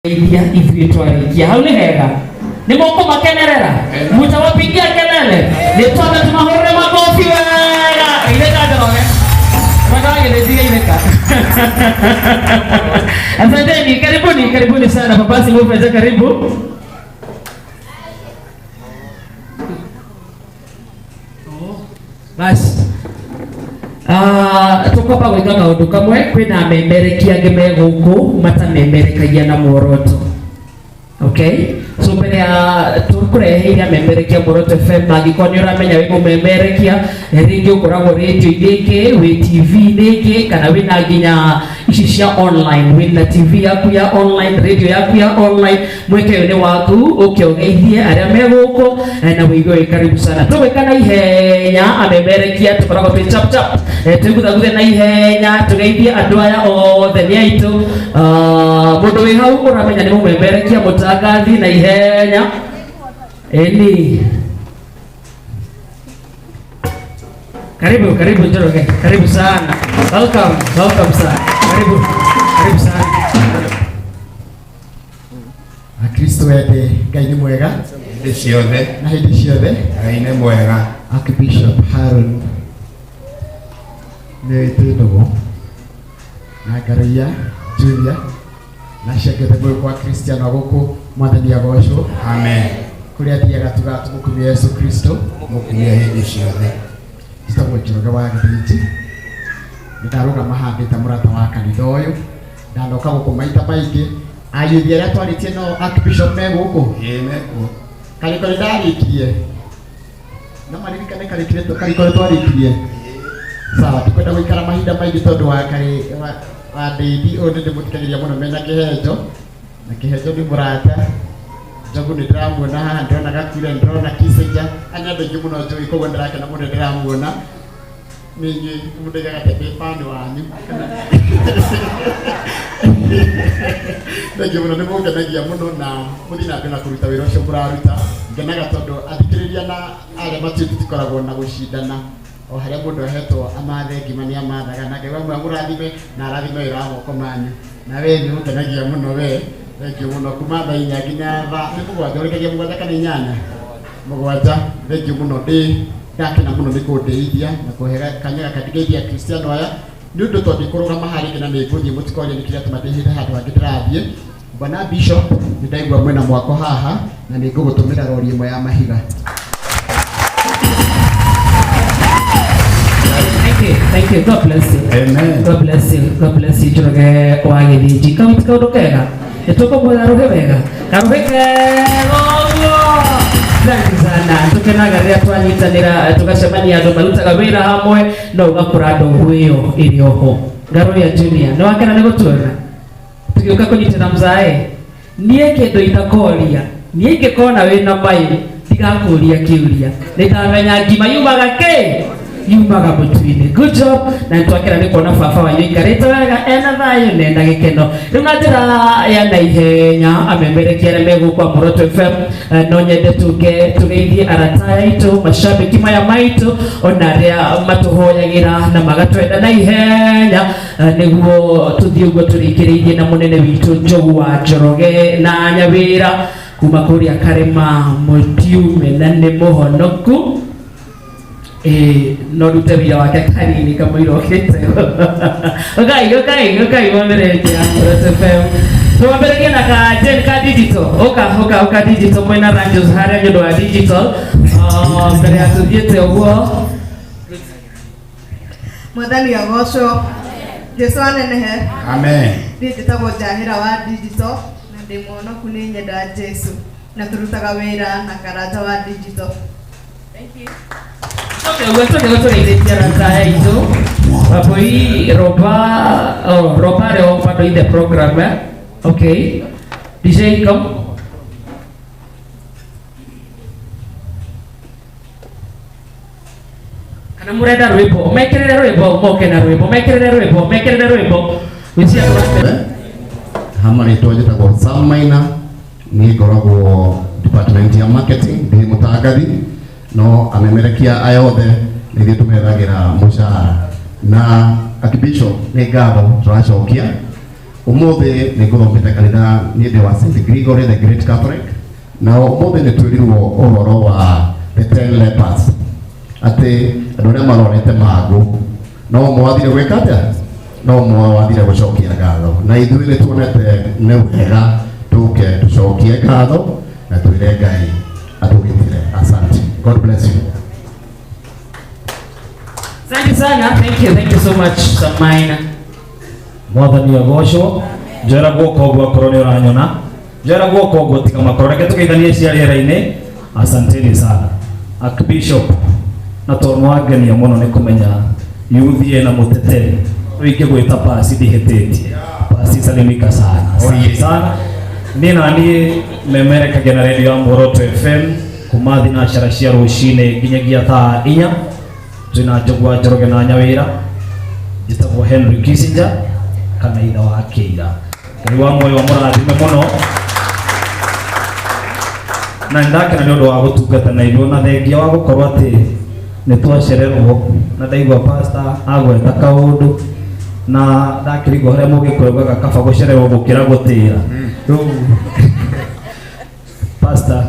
Iria ithuĩ twarĩkia hau nĩ hega nĩ mũkũmakenerera mutawapigia kelele nĩ twambe tũmahũrĩre makobi wega itheka Njoroge Ragagĩrĩtiga itheka. Asanteni, karibuni, karibuni sana Papasi Movement, karibu. Basi. Ah, tukwamba gwĩka kaũndũ kamwe kwĩna amemerekia angĩ me gũkũ matamemerekagia na muoroto. Okay, so mbere ya tũkũreheire amemerekia Muoroto FM, angĩkorwo nĩ ũramenya wĩ mũmemerekia, rĩngĩ ũkoragwo rĩndiũ-inĩ ĩngĩ, wĩ TV-inĩ ĩngĩ, kana wĩna nginya ici cia online, wĩna TV yaku ya online, radio yaku ya online, mweke ũyũ nĩ waku ũke ũgeithie arĩa me gũkũ, na wĩigue wĩ karibu sana. Tũgwĩka na ihenya amemerekia, tũkoragwo twĩ chap chap, twĩguthaguthe na ihenya tũgeithie andũ aya othe nĩ aitũ. Ah, mũndũ wĩ hau ũramenya nĩ mũmemerekia mũtangathi na ihenya ĩni. Karibu, karibu Njoroge, karibu sana. Welcome, welcome sana. Karibu, karibu sana. Akristo wende Ngai nĩ mwega hĩndĩ ciothe na hĩndĩ ciothe. Ngai nĩ mwega. Archbishop Haron nĩ twĩ ndũgũ na Ngaruiya Junior na ciangĩte mũyo kwa Kristiano gũkũ mwathani agocwo. Amen. Kũrĩa athiaga tugaga tũmũkumia Yesu Kristo. Mũkumia hĩndĩ ciothe. Njĩtagwo Njoroge wa Gĩthĩnji, nĩ ndarũgama haha ndĩ ta mũrata wa kanitha ũyũ, ndanoka gũkũ maita maingĩ. Ayuthi arĩa twarĩtie nao Archbishop me gũkũ? Ĩĩ mekuo. Karĩko nĩ ndarĩkirie, no maririkane karĩko nĩ twarĩkirie. Sawa, ndikwenda gũikara mahinda maingĩ tondũ wa karĩ wa ndĩithi ũyũ nĩ ndĩmũthikagĩrĩria mũno mena kĩhenjo, na kĩhenjo nĩ mũrata. Njogu nĩ ndĩramuona haha, ndĩrona Gakure, ndĩrona Kissinger, aya nĩ andũ aingĩ mũno njũĩ, koguo ndĩrakena mũno ndĩramuona. Nĩ inyuĩ mũndũ aigaga atĩ ndĩ fan wanyu. Thengiũ mũno, nĩ mũngenagia mũno na mũthiĩ na mbere na kũruta wĩra ũcio mũraruta. Ngenaga tondũ athikĩrĩria na arĩa matiũĩ tũtikoragwo na gũcindana. O harĩa mũndũ ahetwo amathe ngima nĩ amathaga, na Ngai wa amũrathime na arathime wĩra wa moko manyu. Na we nĩ ũngenagia mũno we, thengiũ mũno kuma thaa inya nginya thaa nĩ mũgwanja, ũrĩkagia mũgwanja kana inyanya? Mũgwanja. Thengiũ mũno, ndĩ ndakena mũno nĩ kũndeithia na kũhe kanya gaka ndĩgeithia Kristiano aya, nĩ ũndũ tondũ ndikũrũgama harĩa rĩngĩ na nĩ ngũthiĩ, mũtikorie nĩ kĩrĩa tũma ndĩhĩte handũ hangĩ ndĩrathiĩ. Bwana Bishop, nĩ ndaigua mwĩna mwako haha na nĩ ngũgũtũmĩra rori ĩmwe ya mahiga. Thank you, thank you. God bless you. Amen. God bless you. God bless you. Njoroge wa Gĩthĩnji. Kau ti kaũndũ kega. Nĩ tũkũmwĩra rũhĩ wega. Karũhĩ kega ũguo. Thank you sana. Tũkenaga rĩrĩa twanyitanĩra tũgacemania andũ marutaga wĩra hamwe no ũgakora ndũgũ ĩyo ĩrĩ oho. Ngaruiya Junior, nĩ wakena nĩ gũtuona? Tũgĩũka kũnyitĩra mzae. Niĩ kĩndũ itakoria, niĩ ingĩkona wĩna mayũ ndigakũria kĩũria, nĩ ndamenya ngima yumaga kĩ? Yumaga mũtu-inĩ. Good job. Na nĩ twakena nĩ kuona baba wanyu aikarĩte wega ena thayũ na ena gĩkeno. Rĩu na njĩra ya naihenya amemerekia arĩa me gũkũ a Muoroto FM, no nyende tuge tũgeithie arata aya aitũ, mashabiki maya maitũ, ona arĩa matũhoyagĩra na magatwenda na ihenya, nĩguo tũthiĩ ũguo tũrĩkĩrĩirie na mũnene witũ Njogu wa Njoroge na Nyawĩra kuma kũrĩa Karĩma Mũtiume, na nĩ mũhonoku. No rute wĩra wake kanini kamũira okĩte. Ũkai, ũkai, ũkai mwambĩrĩrie Muoroto FM. Twambĩrĩrie na ka Jen ka digital. Ũka, ũka, ũka digital mwĩna Ranjos harĩa nĩ ũndũ wa digital. Mbere ya tũthiĩte ũguo. Mwathani agocwo. Jesu anenehe. Amen. Niĩ njĩtagwo Njahĩra wa digital na ndĩ mũhonoku, nĩ nyenda Jesu na tũrutaga wĩra na Karanja wa digital. Thank you. Okay, ũguo tũgĩgo tũgeithĩtie arata aya aitũ. Wambui Roba, oh, Roba arĩ o bado in the program, eh? Okay. DJ, come. Kana mũrenda rwĩmbo, mekĩrĩre rwĩmbo, moke na rwĩmbo, mekĩrĩre rwĩmbo, mekĩrĩre rwĩmbo. Gwĩciria tũrate. Hama rĩtwa njĩtagwo Sam Maina, niĩ ngoragwo department ya marketing, ndĩ mũtangathi, no amemerekia aya othe nĩ ithuĩ tũmethagĩra mũcara. Na Archbishop, nĩ ngatho tũracokia Umuthi nĩ ngũthomete kanitha niĩ ndĩ wa St Gregory the Great Catholic, na umuthi nĩ twĩrirwo ũhoro wa the 10 lepers, atĩ andũ arĩa marorete mangũ no ũmwe wathire gwĩka atĩa, no ũmwe wathire gũcokia ngatho, na ithuĩ nĩ tuonete nĩ wega tũke tũcokie ngatho na twĩre Ngai atũgitĩre. Asante. God bless you. Asante sana. Thank you so much, Samaina. Mwathani agocwo. Njoera guoko ũguo akorwo nĩ ũranyona, njoera guoko ũguo, tiga makoro, reke tũgeithanie cia rĩera-inĩ. Asanteni sana, Archbishop, na tondũ wangenia mũno nĩ kũmenya yuthi ena mũteteri rĩu ingĩgwĩta pasi ndihĩtĩtie. Pasi, salimika sana. Asante sana. Niĩ na niĩ memerekagia na redio ya Muoroto FM kuma thinacara cia rũcinĩ nginyagia thaa 4. Twĩna Njũgũa Njoroge na Nyawĩra. Njĩtagwo Henry Kissinger kana itha wa Kĩira. Ngai wa muoyo amũrathime mũno, na nĩndakena nĩ ũndũ wa gũtungata na ithuĩ, na thengia wa gũkorwo atĩ nĩ twacererwo, na ndaigua pastor agweta kaũndũ na ndakĩrigwo harĩa mũgĩkũyũ augaga kaba gũcererwo gũkĩra gũtĩra. Rĩu pastor,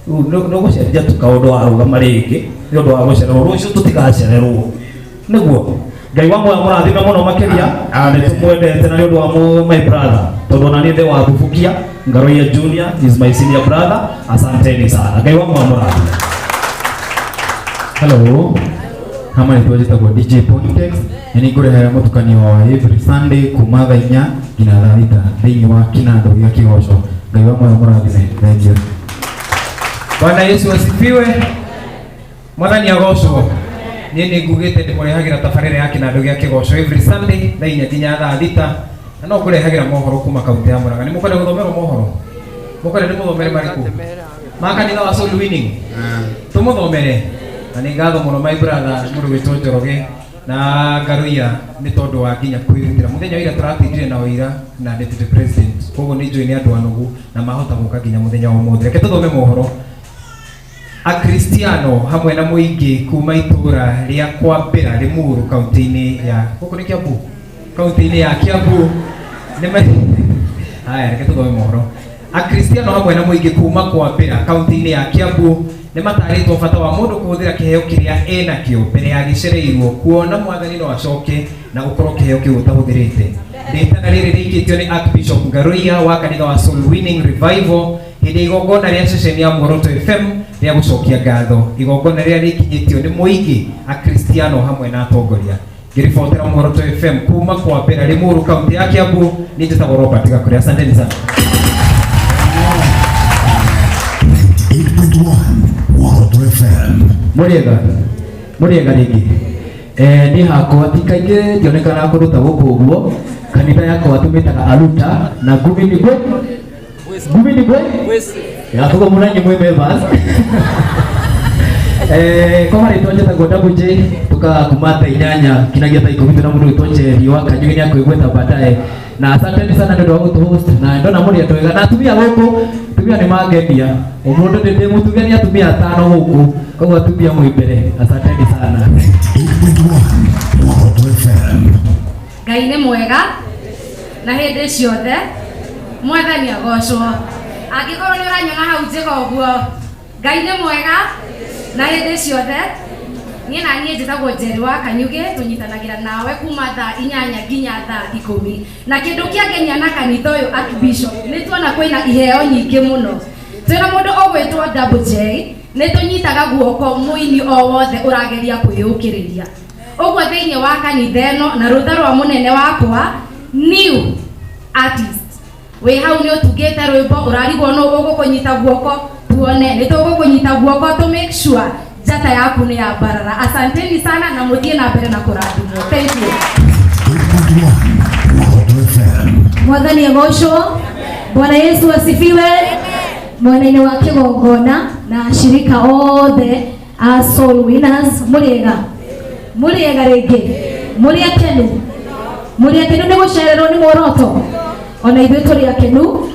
rĩu nĩ ũgũcenjia tu kaũndũ warũgama rĩngĩ nĩ ũndũ wa gũcererwo. Rũciũ tũtigacererwo, nĩguo Ngai wa muoyo amũrathime mũno makĩria. Nĩ tũmwendete na nĩ ũndũ wa my brother, tondũ ona niĩ ndĩ wa Thubukia. Ngaroia Junior is my senior brother. Asanteni sana, Ngai wa muoyo amũrathime. Hello. Hama nĩtwa njĩtagwo DJ Pontex, na nĩ ngũrehaga mũtukanio wa every Sunday kuma thaa 4 nginya thaa 6 thĩinĩ wa kinando gĩa kĩgoco. Ngai wa muoyo mũrathime. Thank you. Bwana Yesu asifiwe. Mwathani agocwo. Niĩ nĩ ngugĩte ndĩmũrehagĩra tabarĩra ya kinando gĩa kĩgoco every Sunday thaa 4 nginya thaa 6, na no ngũrehagĩra mohoro kuma kaunti ya Murang'a. Nĩ mũkwenda gũthomerwo mohoro? Mũkwenda ndĩmũthomere marĩkũ? Ma kanitha wa Soul Winning? Tũmũthomere. Na nĩ ngatho mũno my brother mũndũ wĩtwo Njoroge na Ngaruiya nĩ tondũ wa nginya kwĩrutĩra. Mũthenya wa ira tũratindire na ũira na deputy president, koguo nĩ njũĩ nĩ andũ anogu na mahota gũka nginya mũthenya wa ũmũthĩ. Reke tũthome mohoro. Akristiano hamwe na mũingĩ kuma itũra rĩa Kwambĩra Limuru kaunti-inĩ ya gũkũ nĩ Kiambu, kaunti-inĩ ya Kiambu nĩ haya, reke tũthome mohoro. Akristiano hamwe na mũingĩ kuma Kwambĩra kaunti-inĩ ya Kiambu nĩ matarĩtwo bata wa mũndũ kũhũthĩra kĩheo kĩrĩa enakĩo mbere ya gĩcereirwo, kuona mwathani no acoke na ũkorwo kĩheo kĩu ũtahũthĩrĩte. Rĩtana rĩrĩ rĩikĩtio nĩ Archbishop Ngaruiya wa kanitha wa Soul Winning Revival hĩndĩ ya igongona rĩa ceceni ya Muoroto FM rĩa gũcokia ngatho, igongona rĩrĩa rĩkinyĩtio nĩ mũingĩ, Akristiano hamwe na atongoria. Ngĩribotera Muoroto FM kuma Kwambĩra Limuru kaunti ya Kiambu, niĩ njĩtagwo Robert Gakure. Asanteni sana. 8.1 Muoroto FM. Mũrĩega, mũrĩega rĩngĩ. Niĩ hakwa ti kaingĩ ndionekanaga kũndũ ta gũkũ ũguo. Kanitha yakwa tũmĩtaga Aluta na ngumi nĩ ngwe, ngumi nĩ ngwe ya koguo mũnanyi mwĩ members. Kwa marĩtwa njĩtagwo Double J, tukaga kuma thaa 8 nginyagia thaa 10. Twĩna mũndũ wĩtwo Njeri wa Kanyugi, nĩ akwĩgweta baadaye. Na asanteni sana nĩ ũndũ wa gũtũ-host, na ndona mũrĩ andũ ega na atumia gũkũ. Atumia nĩ mangenia ũmũndũ, ndĩ mũtumia nĩ atumia atano gũkũ, koguo atumia mwĩ mbere. Asanteni sana. 8.1 Muoroto FM. Ngai nĩ mwega na hĩndĩ ciothe. Mwathani agocwo. Angĩkorwo nĩ ũranyona hau njĩka ũguo, Ngai nĩ mwega na hĩndĩ ciothe. Niĩ na niĩ njĩtagwo Njeri wa Kanyugi, tũnyitanagĩra nawe kuma thaa 8 nginya thaa 10. Na kĩndũ kĩangenia na kanitha ũyũ, Archbishop, nĩ tuona kwĩna iheo nyingĩ mũno. Twĩna mũndũ ũgwĩtwo Double J, nĩ tũnyitaga guoko mũini o wothe ũrageria kwĩyũkĩrĩria. Ũguo thĩinĩ wa kanitha ĩno na rũtha rwa mũnene wakwa, new artist wĩ hau nĩ ũtungĩte rwĩmbo, ũrarigwo nũ ũgũkũnyita guoko, tuone nĩ tũgũkũnyita guoko to make sure njata yaku nĩ yambarara. Asanteni sana na mũthiĩ na mbere na kũrathimwo. Thank you. 8.1 Muoroto FM. Mwathani agocwo. Bwana Yesu asifiwe. Mwena-inĩ wa kĩgongona na ashirika othe a Soul Winners, mũrĩega, mũrĩega rĩngĩ, mũrĩ akenu, mũrĩ akenu nĩ gũcererwo nĩ Muoroto. Ona ithuĩ tũrĩ akenu.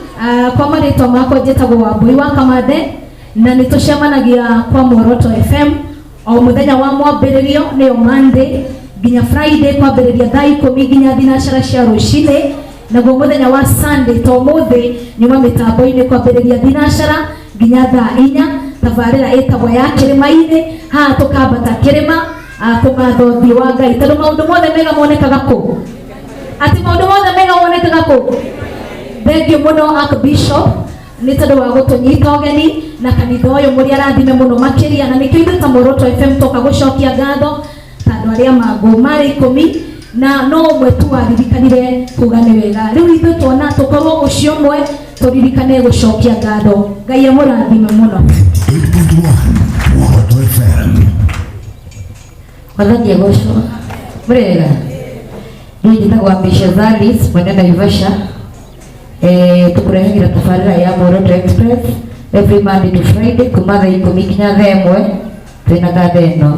Kwa marĩtwa makwa njĩtagwo Wambui wa Kamande, na nĩ tũcemanagia kwa Muoroto FM o mũthenya wa mwambĩrĩrio, nĩyo Monday nginya Friday, kwambĩrĩria thaa 10 nginya thinacara cia rũcinĩ. Naguo mũthenya wa Sunday to mũthĩ nyuma mĩtambo-inĩ kwambĩrĩria thinacara nginya thaa 4 tabarĩra ĩtagwo ya kĩrĩma-inĩ. Haha tũkambata kĩrĩma kũmatha ũthiũ wa Ngai tondũ maũndũ mothe mega monekaga kũ? Atĩ maũndũ mothe mega monekaga kũ? Thank you mũno Archbishop nĩ tondũ wa gũtũnyita ũgeni na kanitha ũyũ mũrĩ arathime mũno makĩria, na nĩkĩo ithuĩ ta Muoroto FM toka gũcokia ngatho ta andũ arĩa mangũ marĩ 10 na no ũmwe tu waririkanire kuga nĩ wega. Rĩu ithuĩ tuona tũkorwo ũcio ũmwe tũririkane gũcokia ngatho. Ngai amũrathime mũno. 8.1 Muoroto FM. Mwathani agocwo. Mũrĩega. Niĩ njĩtagwo Ambisha Zalis mwene Naivasha. Tũkũrehagĩra tabarĩra ya Muoroto Express every Monday to Friday kuma thaa 10 nginya thaa 1 twĩna ngatho ĩno.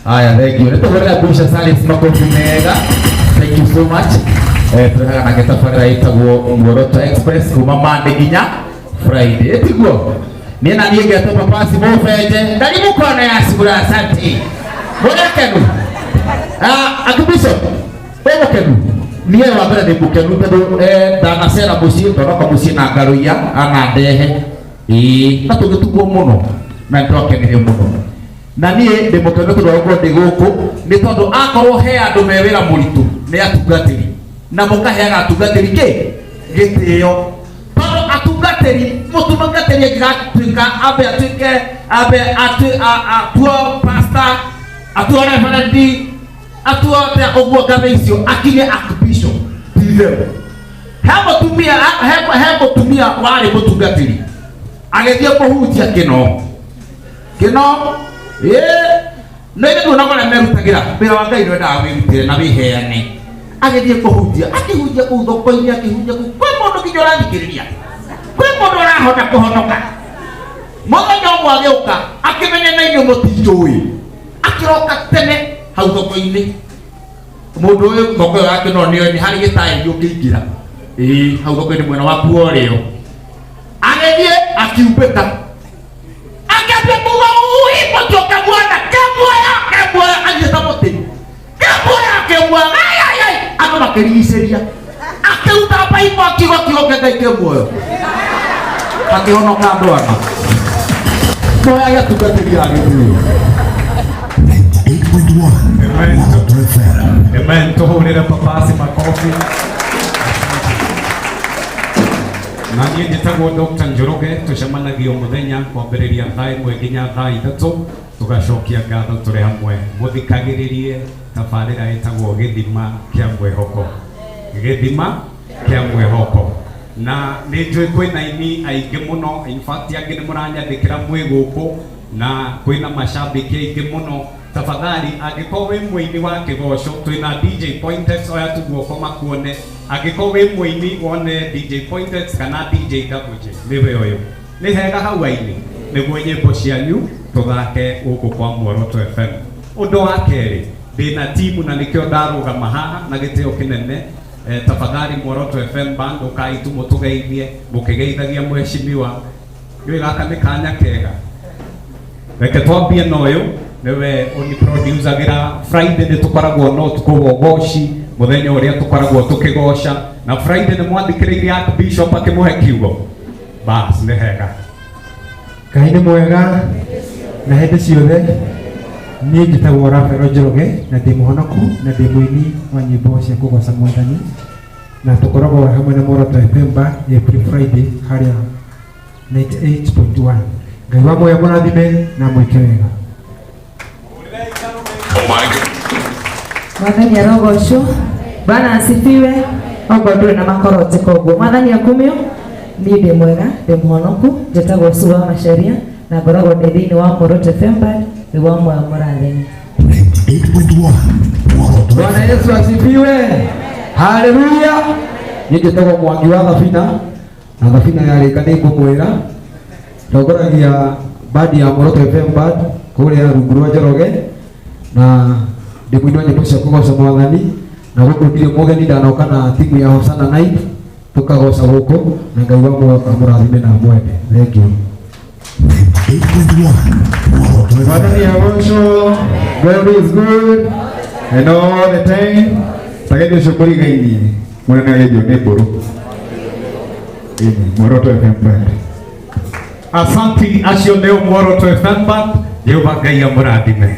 Aya, thank you. Nĩtũhũrĩra Ambisha Zalis makofi mega. Thank you so much. Tũrehaga nake tabarĩra ĩtagwo Muoroto Express kuma Monday nginya Friday. Ĩtiguo? Niĩ na niĩ ngetwo Papasi Mũbenje. Karibu kona ya Sigura, asante. Mũrekenu? Archbishop, wĩ mũkenu? Niĩ wa mbere nĩ mũkenu tondũ ndanacera mũciĩ, ndonoka mũciĩ na ngarũiya anandehe. Ĩĩ, na tũgĩtugwo mũno na nĩtwakenire mũno. Na niĩ ndĩ mũkenu tondũ wa gũkorwo ndĩ gũkũ nĩ tondũ akorwo he andũ me wĩra mũritũ nĩ atungatĩri, na mũkaheaga atungatĩri kĩ? Gĩtĩo. Tondũ atungatĩri, mũtungatĩri angĩgatuĩka ambe atuĩke, ambe atuo pastor, atuo reverend, atuo atĩa ũguo ngathĩ icio akinye archbishop. Ti itherũ. He mũtumia, he mũtumia warĩ mũtungatĩri agĩthiĩ kũhunjia kĩno kĩno, ĩĩ, no ithuĩ tuonaga ũrĩa merutagĩra wĩra wa Ngai nĩwendaga wĩrutĩre na wĩheane. Agĩthiĩ kũhunjia, akĩhunjia kũu thoko-inĩ, akĩhunjia kũu, kwĩ mũndũ nginya ũrathikĩrĩria, kwĩ mũndũ ũrahota kũhonoka. Mũthenya ũmwe agĩũka akĩmenya na inyuĩ mũtinjũĩ, akĩroka tene hau thoko-inĩ. Mũndũ ũyũ thoko ĩyo yake no nĩoĩ nĩ harĩ gĩtaĩri ũngĩingĩra, ĩĩ, hau thoko-inĩ mwena waku wa ũrĩo. Agĩthiĩ akiumbĩka, akĩambia kuga ui mũtĩ ũkamuona kĩmuoya kĩmuoya, athiĩte mũtĩ kĩmuoya kĩmuoya, ai ai ai, andũ makĩrigicĩria. Akĩruta baibũ akiuga kiugo kĩa Ngai kĩmuoyo, akĩhonoka andũ ana. Moyage atungatĩri a gĩtĩo. 8.1 Muoroto FM. Amen. Tũhũrĩre Papasi makofi. Na niĩ njĩtagwo Dr. Njoroge, tũcemanagia o mũthenya kwambĩrĩria thaa 1 nginya thaa 3, tũgacokia ngatho tũrĩ hamwe. Mũthikagĩrĩrie tabarĩra ĩtagwo Gĩthima kĩa Mwĩhoko. Gĩthima kĩa Mwĩhoko. Na nĩ njũĩ kwĩna aini aingĩ mũno, in fact angĩ nĩ mũranyandĩkĩra mwĩ gũkũ, na kwĩna macambĩki aingĩ mũno. Tafadhali angĩkorwo wĩ mũini wa kĩgoco, twĩna DJ Pointex, oya tu guoko makuone. Angĩkorwo wĩ mũini wone DJ Pointex kana DJ Double J, nĩwe ũyũ. Nĩ hega hau aini, nĩguo nyĩmbo cianyu tũthake gũkũ kwa Muoroto FM. Ũndũ wa kerĩ, ndĩna timu na nĩkĩo ndarũgama haha na gĩtĩo kĩnene. Tafadhali Muoroto FM band ũkai tu mũtũgeithie, mũkĩgeithagia mheshimiwa. Nĩũĩ gaka nĩ kanya kega. Reke twambie na ũyũ, nĩwe ũniproducagĩra Friday nĩ tũkoragwo na ũtukũ wa ũgoci, mũthenya ũrĩa tũkoragwo tũkĩgoca. Na Friday nĩ mwathikĩrĩirie Archbishop akĩmũhe kiugo. Bas, nĩ hega. Ngai nĩ mwega na hĩndĩ ciothe. Niĩ njĩtagwo Rafael Njoroge na ndĩ mũhonoku na ndĩ mũini wa nyĩmbo cia kũgoca Mwathani, na tũkoragwo hamwe na Muoroto FM Band every Friday harĩa 98.1. Ngai wa muoyo mũrathime na mwĩke wega. Mwathani arogocwo. Bwana asifiwe. Okorwo ndũrĩ na makoro njĩka ũguo. Mwathani akumio. Niĩ ndĩ mwega, ndĩ mũhonoku, njĩtagwo Sue wa Macharia na ngoragwo ndĩ thĩinĩ wa Muoroto FM Band, nĩguo muoyo mũrathime. 8.1 Muoroto. Bwana Yesu asifiwe. Haleluya. Niĩ njĩtagwo Mwangi wa Thabina, na Thabina yarĩka nĩ ngũmwĩra. Tongoragia bandi ya Muoroto FM Band kũrĩa rungu rwa Njoroge, na ndĩ mũini wa nyĩmbo cia kũgoca Mwathani, na gũkũ ndirĩ mũgeni, ndanoka na timu ya Hosana Night tũkagoca gũkũ, na Ngai wa muoyo amũrathime na amwende. Thank you. 8.1 Muoroto FM. Mwathani agocwo. God is good and all the time. Tagethi ũcio mũrigainie mwene nĩ ageithio nĩ mbũrũ. Ĩni, Muoroto FM Band. Asanti acio nĩo Muoroto FM Band. Jehova Ngai amũrathime.